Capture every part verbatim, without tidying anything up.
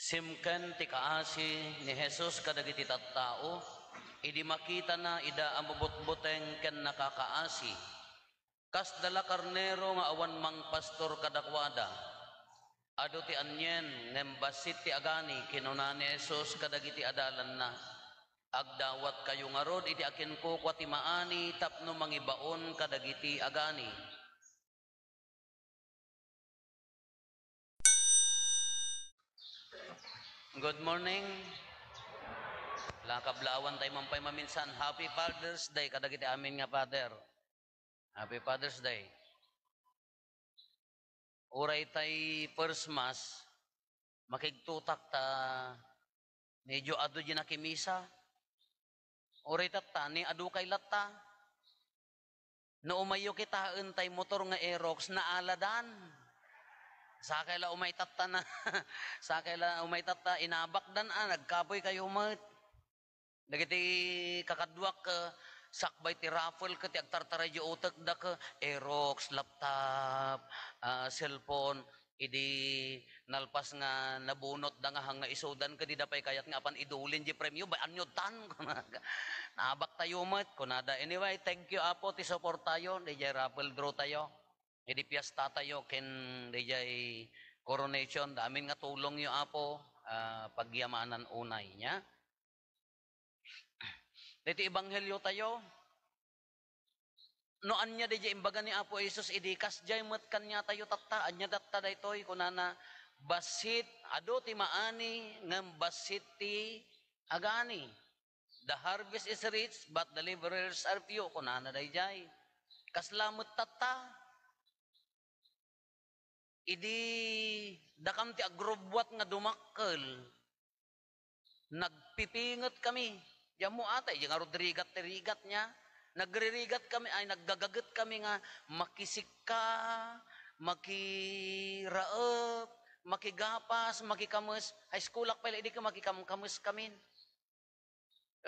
Simken ti kaasi ni Jesus kadagiti tattao, idi makitana ida a mabutbuteng ken nakakaasi. Kasda la karnero nga awan mangpastor kadakuada. Adu ti anien, ngem bassit ti agani, kinuna ni Jesus kadagiti adalanna. Agdawatkayo ngarud iti akinkukua ti maani tapno mangibaon kadagiti agani. Good morning. Lakab la awan tayo man pay maminsan. Happy Father's Day kadagiti amin nga father. Happy Father's Day. Uray tay first mass, makigtutak ta medyo adu di nakimisa. Uray tatta, ni adu kay latta. No umayyo kitaen tay motor nga Aerox, naaladan. Sakay la umay tatta na, sakay la umay tatta, inabakdan a, nagkapoy kayo met. Dagiti kakaduak, eh, sakbay ti raffle ket ti agtartaray di utekda ket Aerox, laptop, ah, cellphone, idi nalpas nga nabunotda nga hang nga isudan ket dida pay kayat nga apan idulin di premio, bay, aniaten? Nabaktayo met, kunada. Anyway, thank you, Apo, ti suportayo, diay raffle draw tayo. Idi piesta tayo, ken diay coronation, da amin nga tulongyo, Apo, ah, pagyamanan unay, nia? Daytoy ebanghelio tayo, no ania daydiay imbaga ni Apo Jesus idi, kasdiay met kaniatayo tatta, ania tatta daytoy, kunana, bassit, adu ti maani, ngem bassit ti agani. The harvest is rich, but the laborers are few, kunana daydiay. Kasla met tatta, idi dakam ti agrubbuat nga dumakkel, nagpipinget kami. Diammo atay, di ngarud rigat ti rigat nia. Nagririgat kami, ay, naggagaget kami nga makisikka, makiraep, makigapas, makikames. High school ak pay la idi ket makikamkames kamin.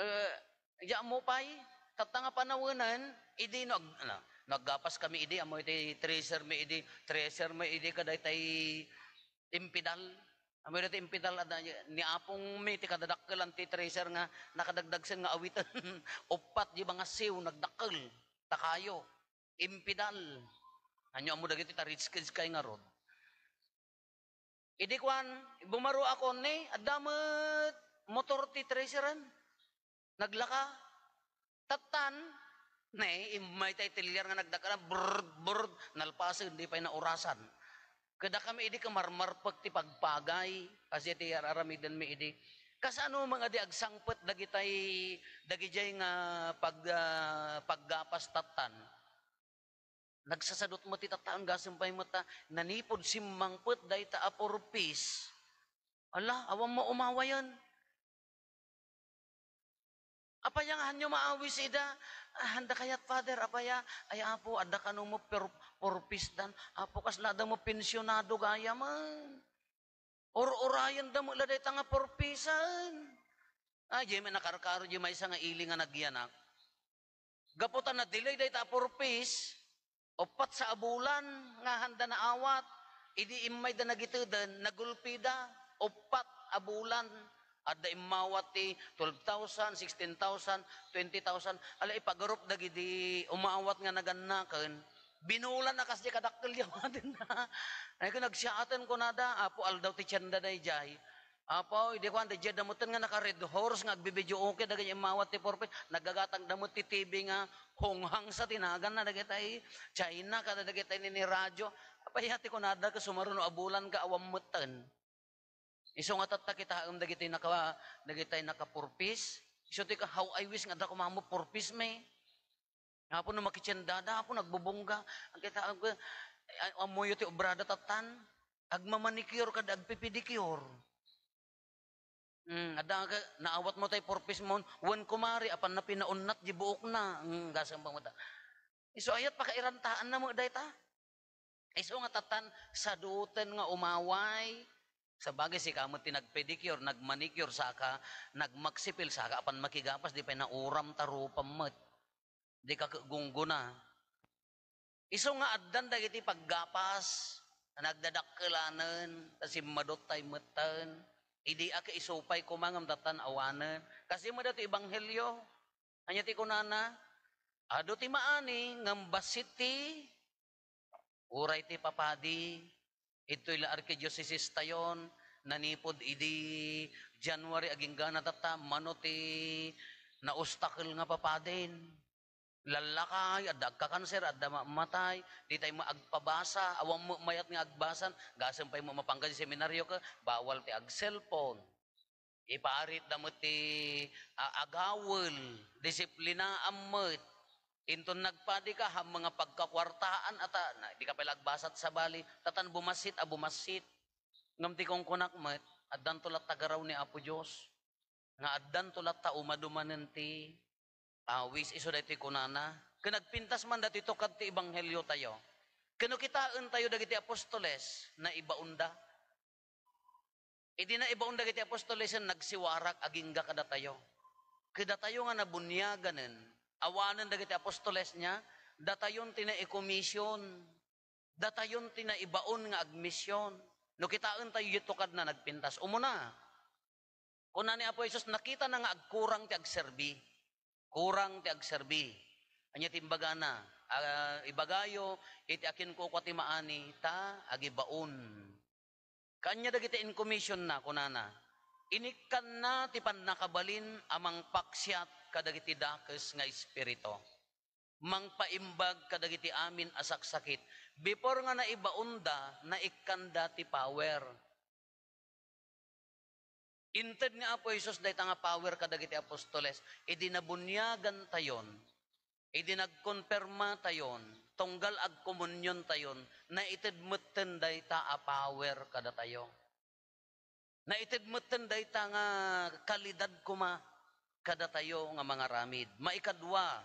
Eh, diammo pay, tatta nga panawenen, idi no ag-, ano, naggapas kami idi, ammo iti treasure mi idi, treasure mi idi kadaytay impidal. Ammo iti impidal, adda, ni apong mi ti kadadakkelan ti treasure nga nakadagdagsen nga awiten. Uppat di bangasiw, nagdakkel. Takayo. Impidal. Ania ammo dagiti ta rich kids kay ngarud. Idi kuan, bumaruakon ni, adda met motor ti treasuren. Naglaka. Tattan, ne, immay tay tilyar nga nagdakkel, brrd, brrd, nalpasen, di pay naurasan. Kada kami idi ket marmarpek ti pagpagay, kasi ti ar-aramiden mi idi. Kasano nga di agsangpet dagitay, dagidiay nga pag-, ah, paggapas tattan? Nagsasadut met ti tatta, anggasen pay met ta nanipud simmangpet dayta a purpis. Ala, awan mo umawayen. Apaya nga hanyo maawis ida? Ah, handa kayat, Father, apaya? Ay, Apo, adda kano mo pur-, purpis dan. Apo, kasla da mo pensionado gayam. Ur-urayenda met la dayta nga purpisen. Ay, diay met nakarkaro, diay maysa nga ili nga nagyanak. Gapu ta na-delay dayta a purpis, uppat sa a bulan nga handa naawat, idi immayda nagiteden, nagulpida, uppat a bulan. Adda immawat ti twelve thousand, sixteen thousand, twenty thousand. Ala, ipagarup dagidi umawat nga nagannaken, binulan a kasdi kadakkel di awatenna. Ay, ko nagsiaten kunada, Apo, aldaw ti tienda daydiay. Apo, idi kuan, daydiay da met nga naka-Red Horse nga agbi-videoke dagiti immawat ti purpis. Naggagatangda met ti T V nga Honghang sa ti naganna dagitay China, kada dagitay ni, ni radyo. Apay ti kunada ket sumaruno a bulan ket awan metten. Isu nga tatta kitaem dagitay naka-, dagitay nakapurpis. Isu ti ka, how I wish nga adda koma met purpis mi. Apo, no makitiendada, Apo, nagbubungga. Ang kita, ang, ay, ammoyo ti obrada tattan. Agmamanicure kada agpipidicure. Hmm, adda ka, naawat mo tay purpis mo, wen kumari, apan na pinaunnat di buokna. Hmm, gasem pa mo ta. Isu ayat, pakairantaanna mo dayta. Isu nga tattan, saduten nga umaway. Sabagay, sika met ti nagpedicure, nagmanicure, saka nagmaxipil, saka apan makigapas, di pay nauram ta rupam met. Di ka gunggona. Isu nga addan dagiti paggapas, nagdadakkelanen, ta simmadut tay metten. Idi a kaisupay koma ngem dattan awanen. Kasi met daytoy ebanghelio. Ania ti kunana? Adu ti maani ngem bassit ti uray ti papadi. Itoy la arkidiocesestayon, nanipod idi January agingga na tatta, mano ti naustakel nga papadin. Lallakay, adda agkakanser, adda ma-, matay, di tayo maagpabasa, awan mo mayat nga agbasan, gasem pay mo mapangga di seminario ka, bawal ti ag-cellphone. Iparitda met ti, a-, agawel, disiplinaam met. Inton nagpadi ka, ha mga pagkakuartaan, ata, na, di ka pay la agbasat sabali, tatan bumassit a bumassit. Ngem ti kunkunak met, addanto latta garaw ni Apo Dios, nga addanto latta umadumanen ti awis, isu daytoy kunana. Ken nagpintas man dati tukad ti ebanghelio tayo. Ken no kitaen tayo dagiti apostoles, naibaonda. Idi naibaon dagiti apostoles, nagsiwarak agingga kadatayo. Kadatayo nga nabuniaganen, awanen dagiti apostoles niya, datayon ti naikomision, datayon ti naibaon nga agmision. No kitaen tayo, iti tukadna nagpintas. Umuna, kuna ni Apo Jesus, nakitana nga agkurang ti agserbi. Kurang ti agserbi. Ania ti imbagana? Ah, ibagayo, iti akinkukua ti maani, ta agibaon. Kaanya dagiti inkomision na, kunana, inikkanna ti pannakabalin a mangpaksiat kadagiti dakes nga espiritu. Mangpaimbag kadagiti amin a saksakit. Before nga naibaonda, naikkanda ti power. Inted ni Apo Jesus dayta nga power kadagiti apostoles, idi nabuniagantayon, idi nagkonpermatayon, tunggal agkomuniontayon, naited metten dayta a power kadatayo. Naited metten dayta nga kalidad koma kadatayo nga mangaramid. Maikadua,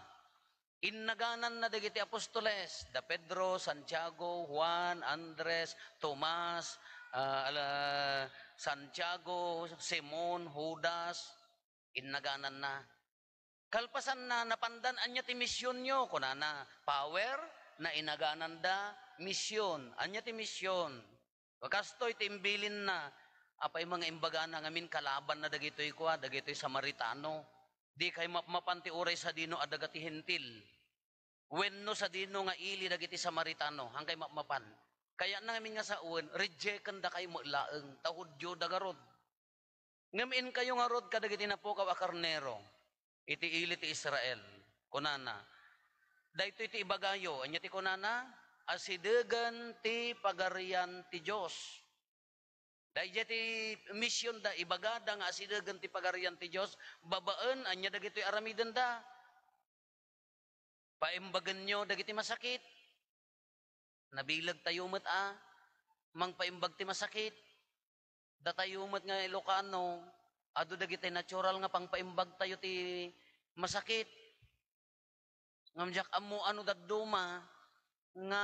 innagananna dagiti apostoles, da Pedro, Santiago, Juan, Andres, Tomas, ah, ala-, Santiago, Simon, Judas, innagananna. Kalpasanna, napandan, "Ania ti misionyo?" kunana. Power, nainagananda, mision. Ania ti mision? Kastoy ti imbilinna. Apay nga imbagana ngamin kalabanna dagitoy kua, dagitoy Samaritano. Di kay mapmapan ti uray sadino a daga ti Hentil. Wenno sadino nga ili dagiti Samaritano, hankay mapmapan. Kayatna ngamin nga sawen, rejectenda kay met laeng, ta Judio da garud. Ngem inkayo ngarud kadagiti napukaw a karnero iti ili ti Israel. Kunana, daytoy ti ibagayo, ania ti kunana? Asidegen ti Pagarian ti Dios. Daydiay ti misionda, ibagada nga asidegen ti Pagarian ti Dios, babaen ania dagitoy aramidenda. Paimbagenyo dagiti masakit. Nabileg tayo met a mangpaimbag ti masakit. Datayo met nga Ilocano, adu dagiti natural nga pangpaimbag tayo ti masakit. Ngem diak ammo ano dadduma nga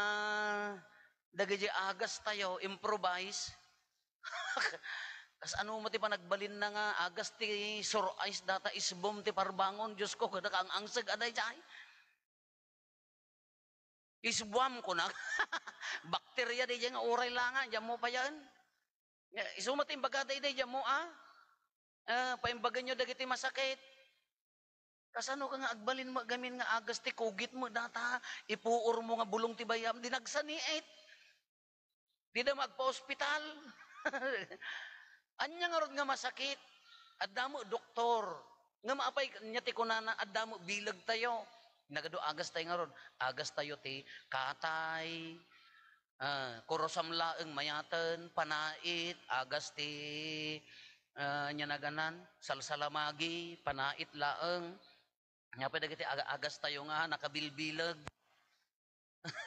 dagiti agas tayo, improvise. Kasano met ti panagbalinna nga agas ti sur ice data isbom ti parbangon, Diosko, kada ka ang-angseg a daydiay. Isbuam, kunak. Bakterya daydiay nga uray la nga, diammo payen. Isu met imbagada idi, diammo a. Ah, paimbagenyo dagiti masakit. Kasano ka nga agbalin met gamin nga agas ti kugit met data, ipuor mo nga bulong ti bayam, di nagsaniit. Dida magpa-ospital. Ania ngarud nga masakit? Adda met doktor. Ngem apay ania ti kunana, adda met bileg tayo. Nagadu agas tayo ngarud. Agas tayo ti katay, ah, kurusam laeng mayaten, panait, agas ti, ah, ania naganan, salsalamagi, panait laeng. Nia pay dagiti aga-, agas tayo nga nakabilbileg.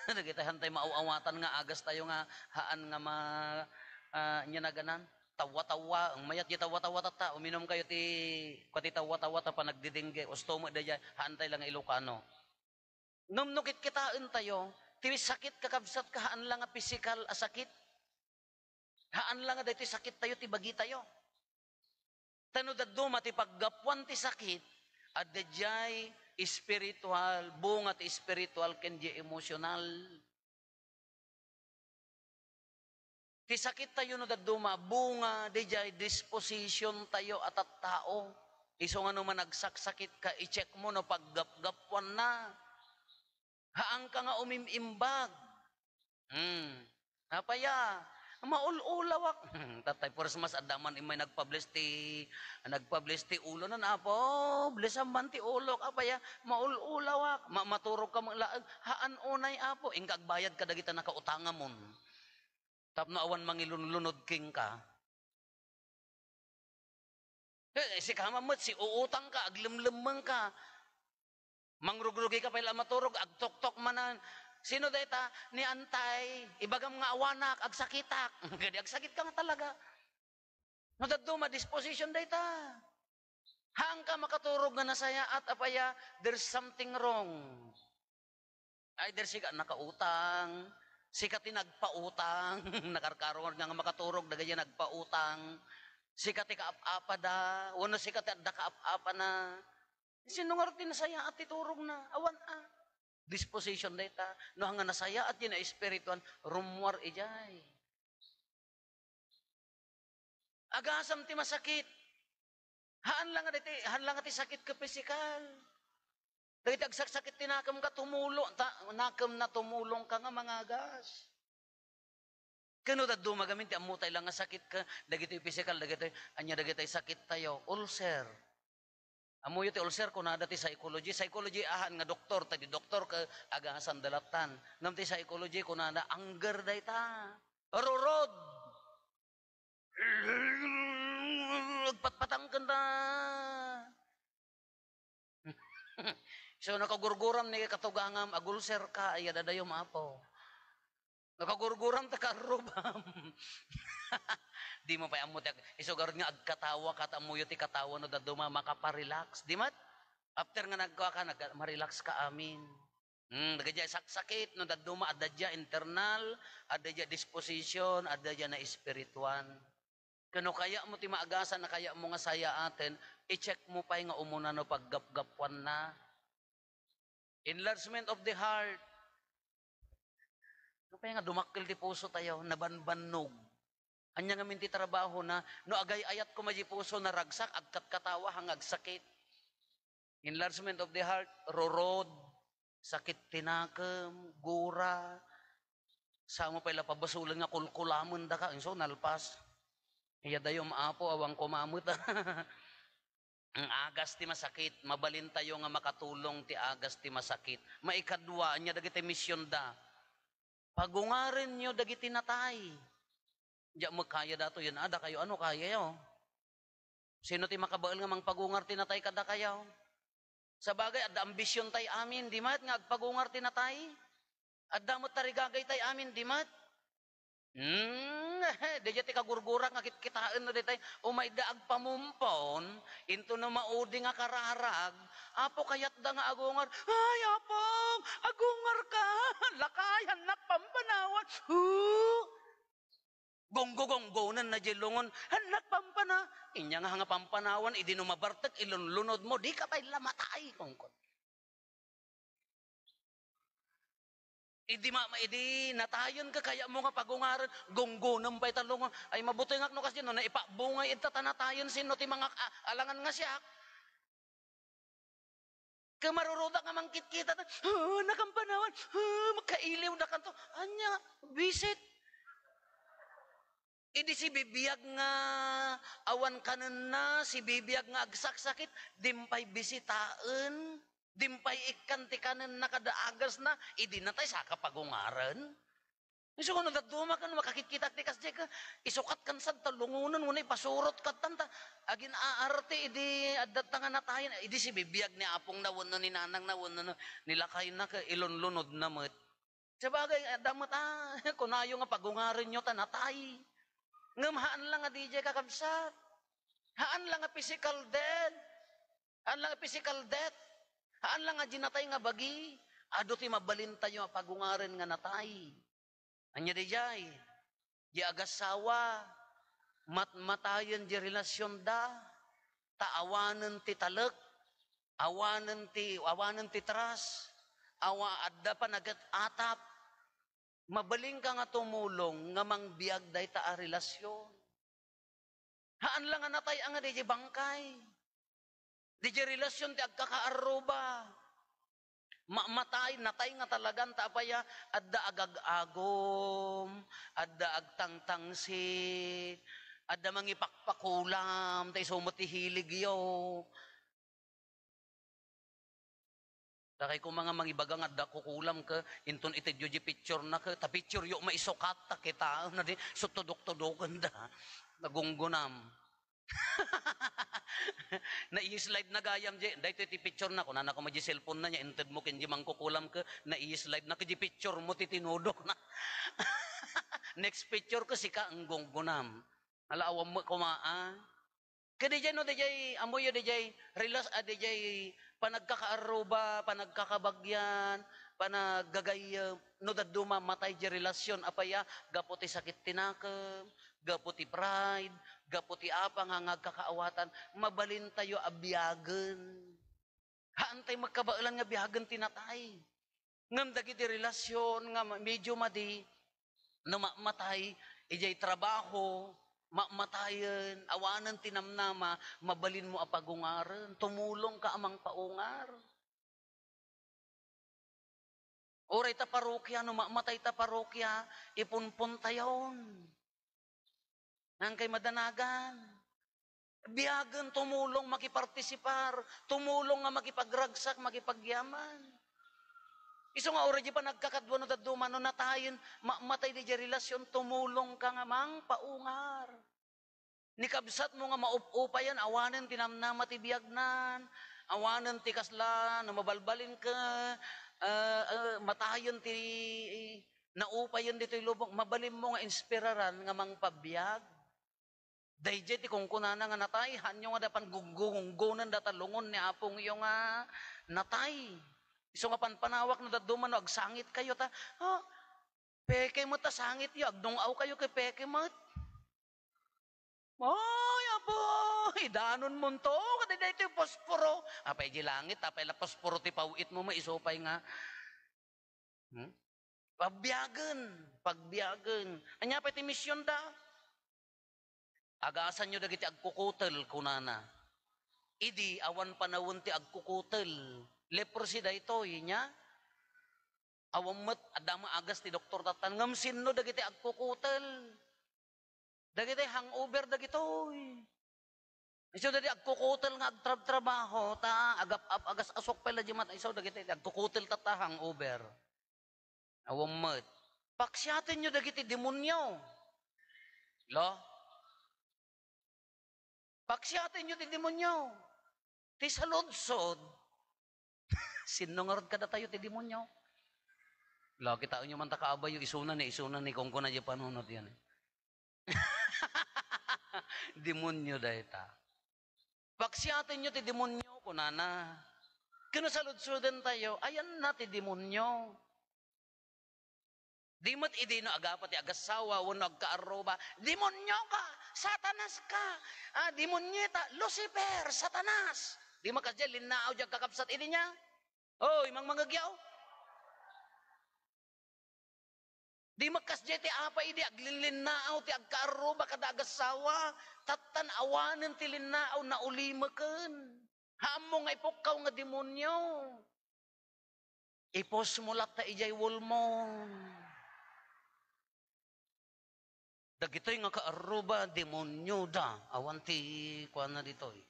Dagiti hantay maaw-awatan nga agas tayo nga haan nga ma-, ah, ania naganan, tawwa-tawwa. Mayat ti tawwa-tawwa tatta, uminom kayo ti, kua ti tawwa-tawwa ta panagdidingge. Usto met daydiay, haantay la nga Ilocano. Ngem no kitkitaen tayo, ti sakit kakabsat ka, haan la nga pisikal a sakit. Haan la nga daytoy sakit tayo ti bagi tayo. Ta no dadduma ti paggapuan ti sakit, adda diay espiritual, bunga ti espiritual ken diay emotional. Ti sakittayo no dadduma, bunga daydiay dispositiontayo a tattao. Isu nga no managsaksakit ka, i-check mo no paggapgappuanna. Haanka nga umim-imbag. Hmm. Apaya, maul-ulawak. Tatay, puras mas adda man imay nagpables ti, nagpables ti ulo nan, Apo, blesam man ti ulok. Apaya, maul-ulawak. Ma-, maturog ka man laeng. Haan unay, Apo. Inka agbayad kadagita nakautangamon. Tapno awan mangilunlunod kenka. Eh, sika man met, si uutang ka, aglemlemmeng ka. Mangrugrugika pay la maturog, agtoktok manen. Sino dayta? Ni Antay, ibagam nga awanak, agsakitak. Kadi agsakit ka nga talaga. No dadduma, disposition dayta. Haanka makaturog nga nasayaat, apaya, there's something wrong. Either sika nakautang, sika ti nagpautang, nakarkarungar nga, nga makaturog, dagiti nagpautang, sika ti kaap-apada, wenno sika ti adda kaap-apana. Sino nga ti nasayaat ti turogna? Awan a. Disposition dayta. No, nga nasayaat diay naespirituan, rummuar idiay. Agasam ti masakit. Haan la nga diti, haan la nga ti sakit ket pisikal. Dagiti agsaksakit ti nakem ka tumulo-, ta-, nakem na tumulong ka nga mangagas. Ken no dadduma gamin ti ammotay la nga sakit ka, dagitoy pisikal, dagitoy, ania dagitoy sakit tayo, ulcer. Ammoyo ti ulcer, kunada ti psychology. Psychology, ahan nga doktor, ta di doktor ka, agasanda lattan. Ngem ti psychology, kunada, anger dayta. Rurod. Agpatpatang kenta. So, nakagurguram ni katugangam, agulser ka, ay, adadayo, Apo. Nakagurguram ta karrubam. Di mo pay ammo ti ag-, isugar nga agkatawa ka, ta ammoyo ti katawa no dadduma, makaparelax. Di met? After nga nagkua ka, nag-, marelax ka amin. Hmm, dagiti saksakit, no dadduma, adda dia internal, adda dia disposition, adda dia na espirituan. Ken no kayatmo ti maagasan a kayatmo nga sayaaten, i-check mo pay nga umuna no paggapgappuanna. Enlargement of the heart. Apay nga dumakkel ti puso tayo, nabanbannog. Ania ngamin ti trabahona, no agay-ayat koma di puso, naragsak, agkatkatawa, nga agsakit. Enlargement of the heart, rurod, sakit ti nakem, gura. Samo pay la pabasolen nga kulkulamen daka, inso nalpas. Iya dayom, Apo, awan ko mamut. Ang agas ti masakit, mabalin tayo nga makatulong ti agas ti masakit. Maikadua, ania dagiti mision da? Pagungarenyo dagiti natay. Diak makaya dato yun, ada kayo, ano kaya yo? Sino ti makabael nga mangpagungar ti natay kadakayo? Sabagay, adda ambision tay amin, di met nga agpagungar ti natay? Adda met tarigagay tay amin, di met? Hmm, daydiay ti kagurgurak nga kitkitaen no daytay, umayda agpamumpon, into no maudi nga kararag, Apo, kayatda nga agungar. Ay, Apong, agungar ka! Lakay, hannak pampanawan! Hu! Gonggo-gonggonen na di lungon, hannak pampana. Inya nga nga pampanawan, idi no mabartek, ilunlunod mo, di ka pay la matay, kongkon. Idi ma-, ma-, idi natayen ka, kaya mo nga pagungaren, gonggonen pay ta lungon. Ay, mabutengak no kasdi, no, naipabungay ita ta natayen, sino ti mga a-, alangan nga siak? Kamaruruda nga mangkitkita, "Ah, nakampanawan, ah, makailiw na kanto." Anya, bisit. Idi si bibiag nga awan kanenna, si bibiag nga agsaksakit, dimpay bisitaen, dimpay ikkan ti kanenna kada agasna, idi natay saka pagungaren. Isu kuno, dadduma ken makakitkitak ti kasdi ket isukat ken sad ta lungonen wenno ipasurot kadtan ta agin-aarte idi adda ta nga natayen, idi si bibiag ni apongna wenno ni nanangna wenno ni lakayna ket ilunlunodna met. Sabagay, adda met, ah, kunayo nga pagungarenyo ta natay. Ngem haan la nga didiay, kakabsat. Haan la nga physical death. Haan la nga physical death. Haan la nga di natay nga bagi. Adu ti mabalintayo a pagungaren nga natay. Ania daydiay? Di agassawa, matmatayen di relasionda, ta awanen ti talek, awanen ti, awanen ti trust, awa-, adda panaget-atap. Mabalinka nga tumulong nga mangbiag dayta a relasyon. Haan la nga natay a nga diay bangkay. Diay relasyon ti agkakaarruba. Ma-, matay, natay nga talagan ta apaya, adda agag-agum, adda agtangtangsit, adda mangipakpakulam, ta isu met ti hiligyo. Dakay koma nga mangibaga nga adda kukulam ket inton itedyo diay picture na ket, ta picture yo maisukat, ta kitaen na di, sutudok-tudokenda. Nagunggunam. Nai-slide na gayam diay, daytoy ti picture na, kunana koma diay cellphone na niya, inted mo ken diay mangkukulam ket, nai-slide na ket diay picture mo ti tinudok na. Next picture ket sika ang gunggunam. Ala, awan mo koma, ah. Ket diay no, diay, ammoyo diay, relas-, ah, diay panagkakaarruba, panagkakabagyan, panaggagayyem, no dadduma matay diay relasyon, apaya, gapu ti sakit ti nakem, gapu ti pride, gapu ti apa nga, nga agkakaawatan, mabalintayo a biagen. Haantay magkabaelan nga biagen ti natay. Ngem dagiti relasyon nga ma-, medyo madi, no ma-, matay, idiay trabaho, mamatayen, awanen ti namnama, mabalinmo a pagungaren, tumulongka a mangpaungar. Uray ta parokia, no ma-, matay ta parokia, ipunpontayon. Nangkay madanagan. Biagen tumulong makipartisipar, tumulong nga makipagragsak, makipagyaman. Isu nga uray diay panagkakadua no dadduma no natayen, ma-, matay diay relasyon, tumulongka nga mangpaungar. Ni kabsatmo nga maup-upayan, awanen ti namnama ti biagnan, awanen ti kasla, no mabalbalinka, ah, ah, matayen ti naupayen ditoy lubong, mabalinmo nga inspiraran nga mangpabiag. Daydiay ti kunkunana nga natay, haanyo nga da panggunggunggonen data lungon ni apongyo nga natay. Isu nga panpanawak no dadduma no agsangitkayo ta, ah, peke met a sangityo, agdung-awkayo ket peke met. Ay, apo, idanonmonto, kada daytoy posporo. Apay di langit, apay la posporo ti paw-itmo, maisu pay nga. Hmm? Pagbiagen, pagbiagen. Ania pay ti misionda? Agasanyo dagiti agkukutel, kunana. Idi awan panawen ti agkukutel. Leprosy daytoy, nia? Awan met, adda maagas ti doktor tattan. Ngem sinno dagiti agkukutel? Dagiti hangover dagitoy. Isu dagiti agkukutel nga agtrabtrabaho, ta agap-ap, agas-asok pay la di mat-, isu dagiti agkukutel tatta hangover. Awan met. Paksiatenyo dagiti demonio. Lo? Paksiatenyo ti demonio. Ti saludsod. Sinno ngarud kadatayo ti demonio? Lo, kitaenyo man ta kaabayo, isuna ni, isuna ni, kunkuna di panunot yan. Demonio dayta. Paksiatenyo ti demonio, kunana. Ken no saludsoden tayo, ayanna ti demonio. Di met idi no agapa ti agassawa wenno agkaarruba, "Demonio ka! Satanas ka! Ah, demonieta! Lucifer! Satanas!" Di met kasdiay linnaaw diay agkakabsat idi nia? Oy, mangmangegyaw? Di met kasdiay ti apa idi aglinlinnaaw ti agkaarruba kada agassawa, tattan awanen ti linnaaw, naulimeken. Haammo nga ipukkaw nga demonio. Ipusmo latta idiay wulmo. Dagitoy nga kaarruba, demonioda. Awan ti kuana ditoy.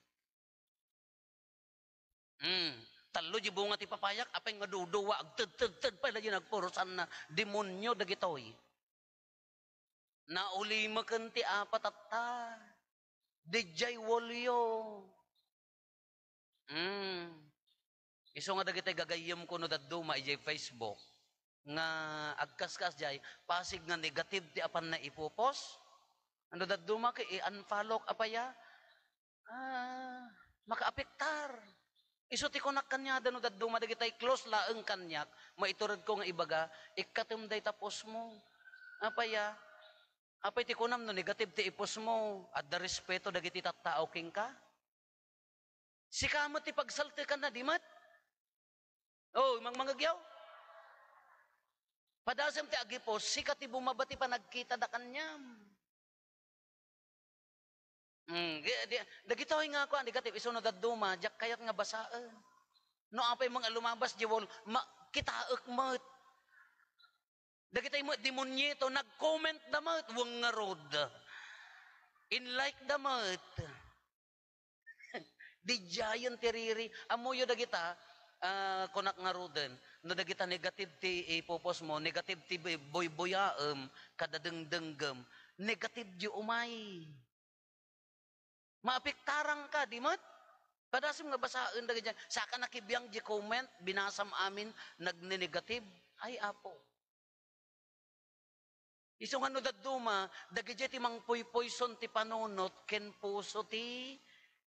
Hmm. Tallo di bunga ti papayak, apay nga duduwa, agtedtedted pay la di nagpurusanna. Demonio dagitoy. Naulimeken ti apa tatta. Didiay wulyo. Hmm. Isu nga dagiti gagayyemko no dadduma idiay Facebook nga agkaskas diay, pasig nga negative ti apanna ipupos. Ano dadduma ket i-unfollow-k apaya? Ah, makaapektar. Isu ti kunak kaniada no dadduma dagitay close laeng kaniak, maituredko nga ibaga, ikkatem dayta post mo. Apaya? Apay ti kunam no negative ti i-post mo? Adda respeto dagiti tattao kenka? Sika met ti pagsaltekanna, di met? Oh, mangmangegyaw? Padasem ti agipost, sika ti bumaba ti panagkitada kaniam. Mm, di, di, dagitoy nga kuan, negative, isu no dadduma, diak kayat nga basaen. No apay man nga lumabas, di wall, ma-, kitaek met. Dagitoy met, demonyo to, nag-comment da met, wen ngarud. In-like da met. Didiayen ti riri. Ammoyo dagita, ah, kunak ngaruden, no dagita negative ti ipopost mo, negative ti buy-, buybuyaem, kada dengdenggem, negative di umay. Maapektarangka, di met? Padasem nga basaen dagiti, saka nakibiang di comment, binasam amin, nagnenegative. Ay, Apo. Isu nga no dadduma, dagiti ti mangpuypuyson ti panunot ken puso ti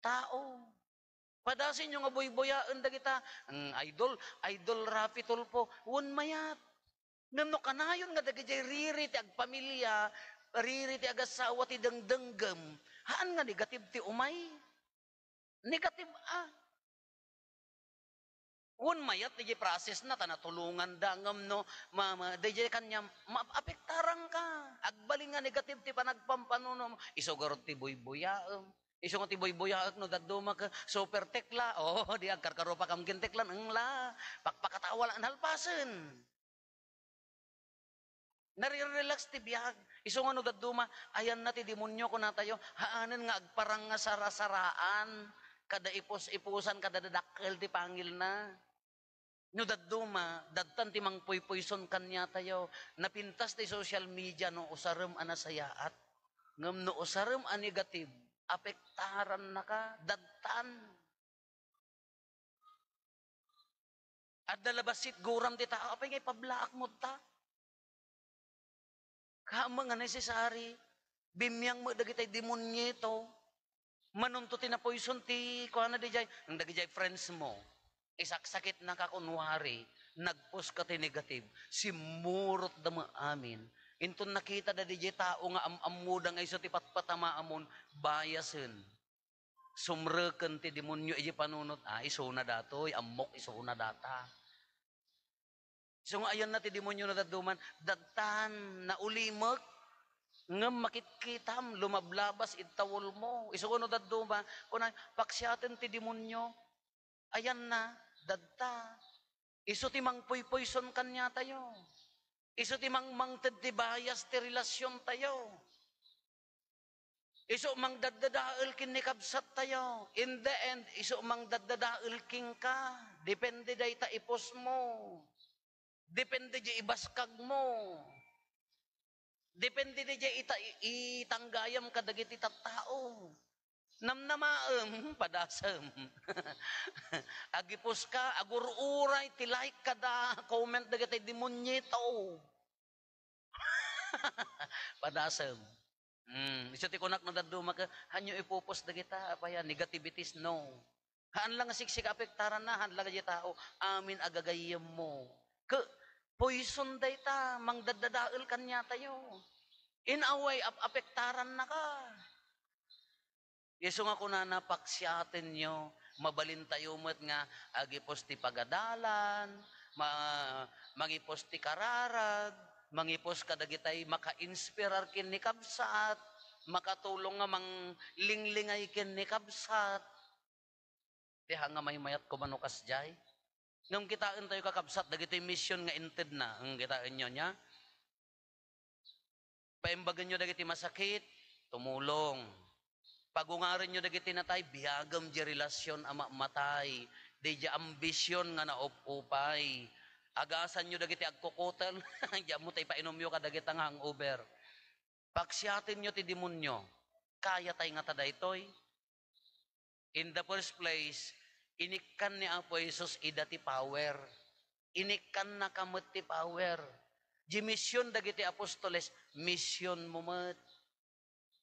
tao. Padasenyo nga buybuyaen dagita, "Mm, Idol, Idol Rafi Tulfo," wen mayat. Ngem no kanayon nga dagiti riri ti agpamilia, riri ti agasawa ti dengdenggem, haan nga negative ti umay. Negative a. Wen mayat diay process na, ta natulongan da, ngem no, ma-, ma-, diay kaniam, maapektarangka. Agbalin nga negative ti panagpampanunom. Isu garud ti buybuyaem. Isu nga ti buybuyaek no daddumak, super tekla. Oh, di agkarkarupakam ken teklan, engla. Pakpakatawa la, nalpasen. Nare-relax ti biag. Isu nga no dadduma, ayanna ti demonyo, kunatayo, haanen nga agparang nga sarasaraan, kada ipus-ipusan, kada dadakkel ti pangilna. No dadduma, dadtan ti mangpuypuyson kaniatayo. Napintas ti social media no usarem a nasayaat. Ngem no usarem a negative, apektarannaka, dadtan. Adda la bassit guram ti tao, apay nga ipablaak mo ta? Kaammo nga necessary, bimmiang mo dagitay demonyo to. Manunto ti napoison ti kuana dijay, ang dagijay friends mo. Isaksakit na ka kunwari, nagpos ka ti negative, simmurot da mo amin. Inton nakita da dijay tao nga am-ammo da nga iso ti patpatamaamon, bayasen. Sumreken ti demonyo iti panunot, "Ah, isuna datoy, ammok isuna data." Isu nga ayanna ti demonyo no dadduman, "Dadtan, naulimek, ngem makitkitam, lumablabas iti tawulmo." Isu nga no dadduma, kuna, "Paksiaten ti demonyo." Ayanna, dadta. Isu ti mangpuypuyson kaniatayo. Isu ti mangmangted ti bayas ti relasiontayo. Isu mangdaddadael ken ni kabsattayo. In the end, isu mangdaddadael kenka. Depende dayta ipusmo. Depende di ibaskagmo. Depende di ita-, itanggayam kadagiti tattao. Namnamaem, padasem. Agipuska, agur-uray ti like kada comment dagiti demonyo to. Padasem. Hmm, isu ti kunak no dadduma ket, hanyo ipupos dagita, apay a, negativities, no. Haan la nga siksika apektaranna, haan la nga di tao, amin a gagayyemmo. Ke, poison dayta, mangdaddadael kaniatayo. In a way, ap-, apektarannaka. Isu nga kunana, paksiatenyo, mabalintayo met nga agipos ti pagadalan, ma-, mangipos ti kararag, mangipos kadagitay makainspirar ken ni kabsat, makatulong nga manglinglingay ken ni kabsat. Ti ha nga maymayat ko mano kasdiay. Ngem kitaentayo, kakabsat, dagitoy mission nga intedna. Ngem kitaenyo nia? Paimbagenyo dagiti masakit, tumulong. Pagungarenyo dagiti natay, biagem di relasion a mamatay, di di ambision nga naup-upay. Agasanyo dagiti agkukutel, di ammo tay painomyo kadagita nga hangover. Paksiatenyo ti demonyo. Kayatay ngata daytoy? In the first place, inikkan ni Apo Jesus ida ti power. Inikkannaka met ti power. Di mission dagiti apostoles, mission mo met.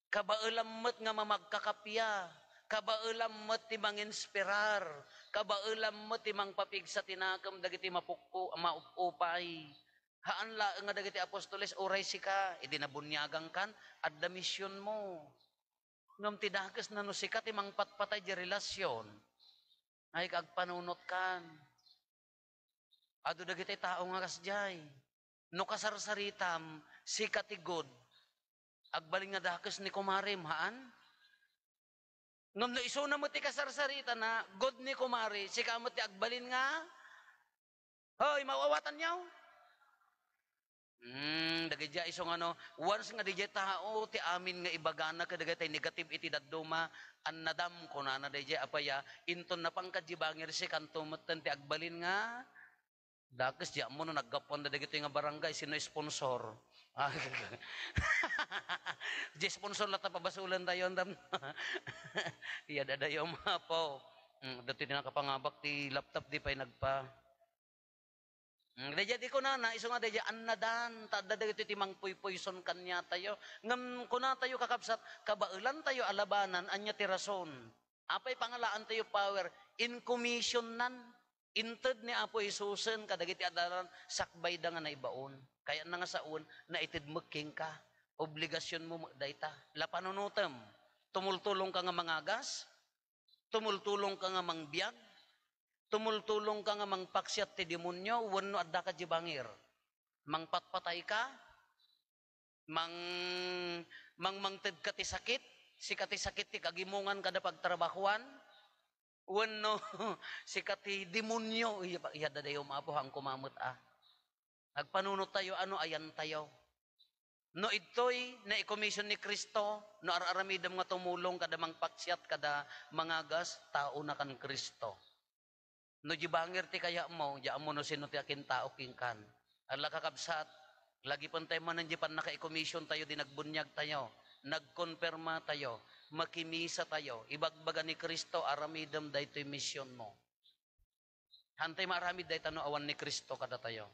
Kabaelam met nga mamagkakapia. Kabaelam met ti manginspirar. Kabaelam met ti mangpapigsa ti nakem dagiti mapukko-, maup-upay. Haan laeng nga dagiti apostoles, uray sika, iti nabuniagangkan, adda mission mo. Ngem ti dakesna no sika ti mangpatpatay di relasion, ay agpanunotkan. Adu dagiti tao nga kasdiay. No kasarsaritam, sika ti good, agbalin nga dakes ni kumarem, haan? Ngem no isuna met ti kasarsaritana, good ni kumare, sika met ti agbalin nga, hoy, maawatanyo? Hmm, dagiti isu nga no, once nga didiay tao, ti amin nga ibagana kadagiti negative iti dadduma, annadam, kunana didiay, apaya, inton napan kadi bangir, sikanto metten ti agbalin nga, dakes, di ammo no naggapuanda dagitoy nga barangay, sino sponsor? Ah, di sponsor latta pabasolen tayo, andam. Iya, dadayo, mapo. Hmm, dati ti nakapangabak ti laptop, di pay nagpa. Hmm, daydiay ti kunana, isu nga daydiay, annadan, ta adda dagitoy ti mangpuypuyson kaniatayo. Ngem kunatayo, kakabsat, kabaelantayo a labanan, ania ti rason? Apay pangalaantayo power? In commissionnan. Inted ni Apo Jesusen kadagiti adalan sakbayda nga naibaon. Kayatna nga saon, naited met kenka. Obligasionmo met dayta. La panunotem, tumultulongka nga mangagas, tumultulongka nga mangbiag, tumultulongka nga mangpaksiat ti demonio, wenno addaka di bangir. Mangpatpatayka, mang-, mangmangtedka ti sakit, sika ti sakit ti kagimongan kada pagtrabahoan, wenno sika ti demonio, iya, iya dadayo, Apo, haan koma met a. Agpanunottayo, ano, ayantayo. No idtoy naikomision ni Cristo, no ar-aramidem nga tumulong kada mangpaksiat, kada mangagas, taona kan Cristo. No di bangir ti kayatmo, di ammo no sino ti akintao kenkan. Ala, kakabsat, lagipentayo manen di pannakaikomision tayo, di nagbuniag tayo, nagkonperma tayo, makimisa tayo, ibagbaga ni Cristo, aramidem daytoy misionmo. Haantay maaramid dayta no awan ni Cristo kadatayo.